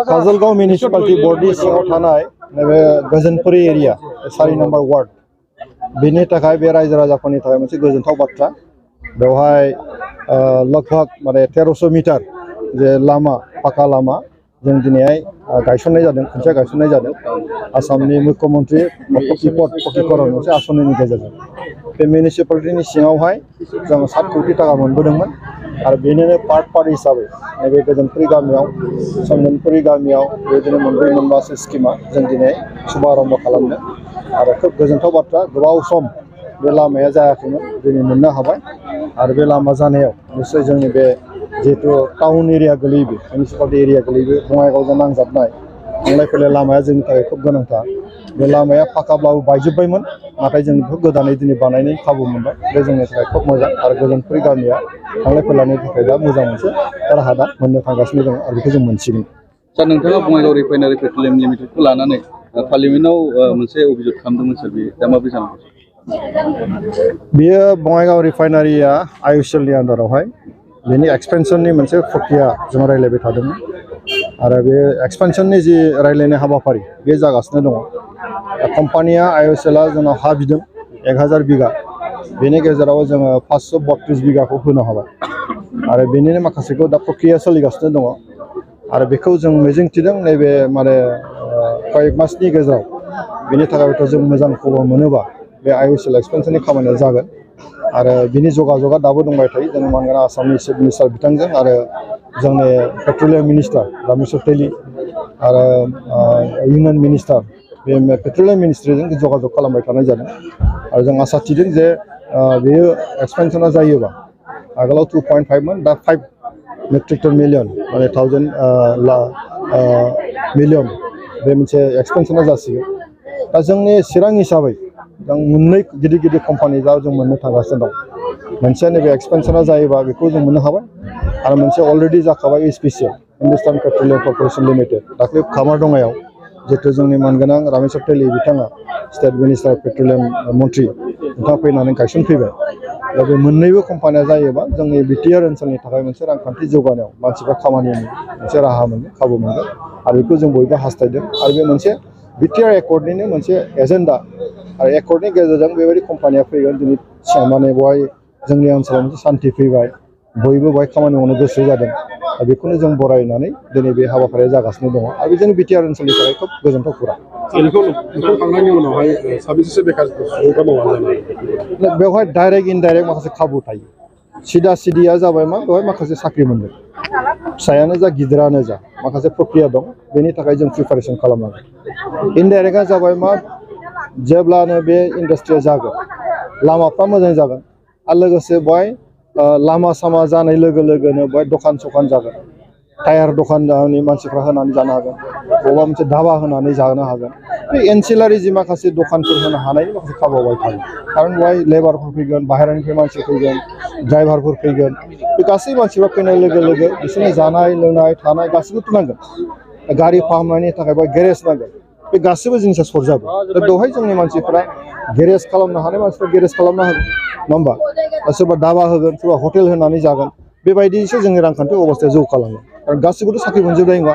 Kajalgaon municipality बर्डनि सिङाव थानाय नैबे गोजोनपुरी एरिया 4 नम्बर वार्ड बेनि थाखाय बे रायजो राजाफोरनि थाखाय मोनसे गोजोनथाव बाथ्रा। बेवहाय लगभग माने 1300 मिटार जे लामा पाका लामा जों दिनैहाय गायसननाय जादों, खुन्थिया गायसननाय जादों आसामनि मुख्यमन्त्रि पकिकरन मोनसे आसनिनि गेजेरजों। बे म्युनिसिपालिटिनि सिङावहाय जों 7 कोटी टाका मोनबोदोंमोन आरो बेनिनो पार्ट हिसाबै नैबे गोजोनपुरी गामियाव चन्दनपुरी गामियाव बेबायदिनो मोनब्रै मोनबासो स्किमा जों दिनै शुभारम्भ खालामदों आरो खोब गोजोनथाव बाथ्रा। गोबाव सम बे लामाया जायाखैमोन, दिनै मोननो हाबाय आरो बे लामा जानायाव निश्चय जोंनि बे जिहेतु टाउन एरिया गोलैयो, म्युनिसिपालिटि एरिया गोलैयो, बङाइगावजों नांजाबनाय थांलाय फैलाय लामाया जोंनि थाखाय खोब गोनांथार। बे लामाया पाकाब्लाबो बायजोब्बायमोन, नाथाय जों बेखौ गोदानै दिनै बानायनायनि खाबु मोनबाय। बे जोंनि थाखाय खोब मोजां आरो गोजोनपुरी गामिया थांलाय फैलायनि थाखाय दा मोजां मोनसे राहा दा मोननो थांगासिनो दं आरो बेखौ जों मोनसिगोन। सार, नोंथाङा बङाइगाव रिफाइनारि पेट्रलियाम लिमिटेडखौ लानानै पार्लियामेन्टआव मोनसे अभियोग खालामदोंमोन सार, बेयो दा माबोरै जानांगौ? बेयो बङाइगाव रिफाइनारिया आइअसिएलनि आन्दारावहाय बेनि एक्सपेनसननि मोनसे प्रक्रिया जों रायज्लायबाय थादोंमोन आरो बे एक्सपेनसननि जि रायज्लायनाय हाबाफारि बे जागासिनो दङ। कम्पानिया आइअसिएलआ जोंनाव हा बिदों 1000 बिगा, बेनि गेजेराव जोङो 532 बिगाखौ होनो हाबाय आरो बेनिनो माखासेखौ दा प्रक्रिया सोलिगासिनो दङ आरो बेखौ जों मिजिंथिदों नैबे माने कयेक मासनि गेजेराव बेनि थाखायथ' जों मोजां खबर मोनोबा बे आइअसिएल एक्सपेनसननि खामानिया जागोन आरो बिनि जगाजगा दाबो दंबाय थायो। जों मानोना आसामनि चिफ मिनिस्टार बिथांजों आरो जोंनि पेट्रलियाम मिनिस्टार रामेश्वर तेली आरो इउनियन मिनिस्टार बे पेट्रलियाम मिनिस्ट्रिजों जगाजग खालामबाय थानाय जादों आरो जों आसा थिदों जे बेयो एक्सपेनसना जायोबा आगोलाव 2.5 मोन, दा 5 मेट्रिक टन मिलियन माने 1000 मिलियन बे मोनसे एक्सपेनसना जासिगोन। दा जोंनि चिरां हिसाबै जों मोननै गिदिर गिदिर कम्पानि दा जों मोननो थांगासिनो दं। मोनसेया नैबे एक्सपेनसना जायोबा बेखौ जों मोननो हाबाय आरो मोनसे अलरेडि जाखाबाय एचपिसिएल हिन्दुस्तान पेट्रलियाम कर्परेसन लिमिटेड। दाख्लै कामारदङायाव जिहेतु जोंनि मानगोनां रामेश्वर तेली बिथाङा स्टेट मिनिस्टार पेट्रलियाम मन्त्रि बिथाङा फैनानै गायसनफैबाय। दा बे मोननैबो कम्पानिया जायोबा जोंनि बिटिआर ओनसोलनि थाखाय मोनसे रांखान्थि जौगानायाव मानसिफ्रा खामानिनि मोनसे राहा मोनगोन, खाबु मोनगोन आरो बेखौ जों बयबो हास्थायदों आरो बे मोनसे बिटिआर एकर्डनिनो मोनसे एजेन्डा आरो एकर्डनि गेजेरजों बेबायदि कम्पानिया फैगोन। दिनै माने बेवहाय जोंनि ओनसोलाव मोनसे सान्थि फैबाय, बयबो बेवहाय खामानि मावनो गोसो जादों आरो बेखौनो जों बरायनानै दिनै बे हाबाफारिया जागासिनो दङ आरो बे जोंनि बिटिआर ओनसोलनि थाखाय खोब गोजोनथाव खौरां। बेवहाय डाइरेक्ट इनडाइरेक्ट माखासे खाबु थायो। सिदा सिदिया जाबाय मा, बेवहाय माखासे साख्रि मोनगोन, फिसायानो जा गिदिरानो जा माखासे प्रक्रिया दं, बेनि थाखाय जों प्रिपारेसन खालामनांगोन। इनडाइरेक्टआ जाबाय मा, जेब्लानो बे इन्डास्ट्रिया जागोन लामाफ्रा मोजां जागोन आरो लोगोसे बेवहाय लामा सामा जानाय लोगो लोगोनो बेवहाय दखान सखान जागोन, टायार दखाननि मानसिफ्रा होनानै जानो हागोन, बबेबा मोनसे धाबा होनानै जानो हागोन। बे एनसिलारि जि माखासे दखानफोर होनो हानायनि माखासे खाबु बेवहाय थायो, खारन बेवहाय लेबारफोर फैगोन, बाहेरानिफ्राय मानसि फैगोन, ड्राइभारफोर फैगोन। बे गासै मानसिफ्रा फैनाय लोगो लोगो बिसोरनो जानाय लोंनाय थानाय गासैबोथ' नांगोन। गारि फाहामनायनि थाखाय बेवहाय गेरेज नांगोन, बे गासैबो जिनिसा सरजाबो। दा बेवहाय जोंनि मानसिफ्रा गेरेज खालामनो हानाय मानसिफ्रा गेरेज खालामनो हागोन, नङा होमबा? सोरबा धाबा होगोन, सोरबा हटेल होनानै जागोन, बेबायदिसो जोंनि रांखान्थि अबस्थाया जौगालांगोन। आरो गासैबोथ' साख्रि मोनजोबनाय नङा,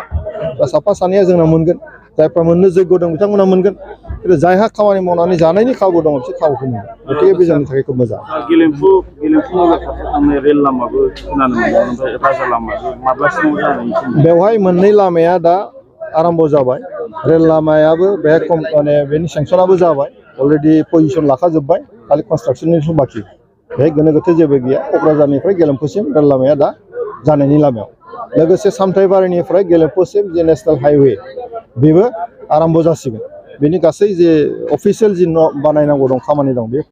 दा साफा सानैया जोंना मोनगोन, जायफ्रा मोननो जग्य दं बिथांमोना मोनगोन, खिन्थु जायहा खामानि मावनानै जानायनि खाबु दङ बिसोर खाबुखौ मोनगोन। गथिखे बे जोंनि थाखाय खोब मोजां। गेलेमफु थांनाय रेल लामाबो खोनानो मोनदों, ओमफ्राय राजा लामाबो माब्लासिमाव जानायनि? बेवहाय मोननै लामाया दा आराम्भ जाबाय, रेल लामायाबो बेहाय माने बेनि सेंसनाबो जाबाय, अलरेडि पजिसन लाखाजोब्बाय, खालि कनस्ट्राक्सननिसो बाखि। बेहाय गोनो गोथो जेबो गैया। क'क्राझारनिफ्राय गेलेमफुसिम रेल लामाया दा जानायनि लामायाव। लोगोसे सामथाइबारिनिफ्राय गेलेमफुसिम जे नेसनेल हाइवे बेबो आराम्भ जासिगोन। बेनि गासै जे अफिसियेल जि न' बानायनांगौ दं, खामानि दं, बे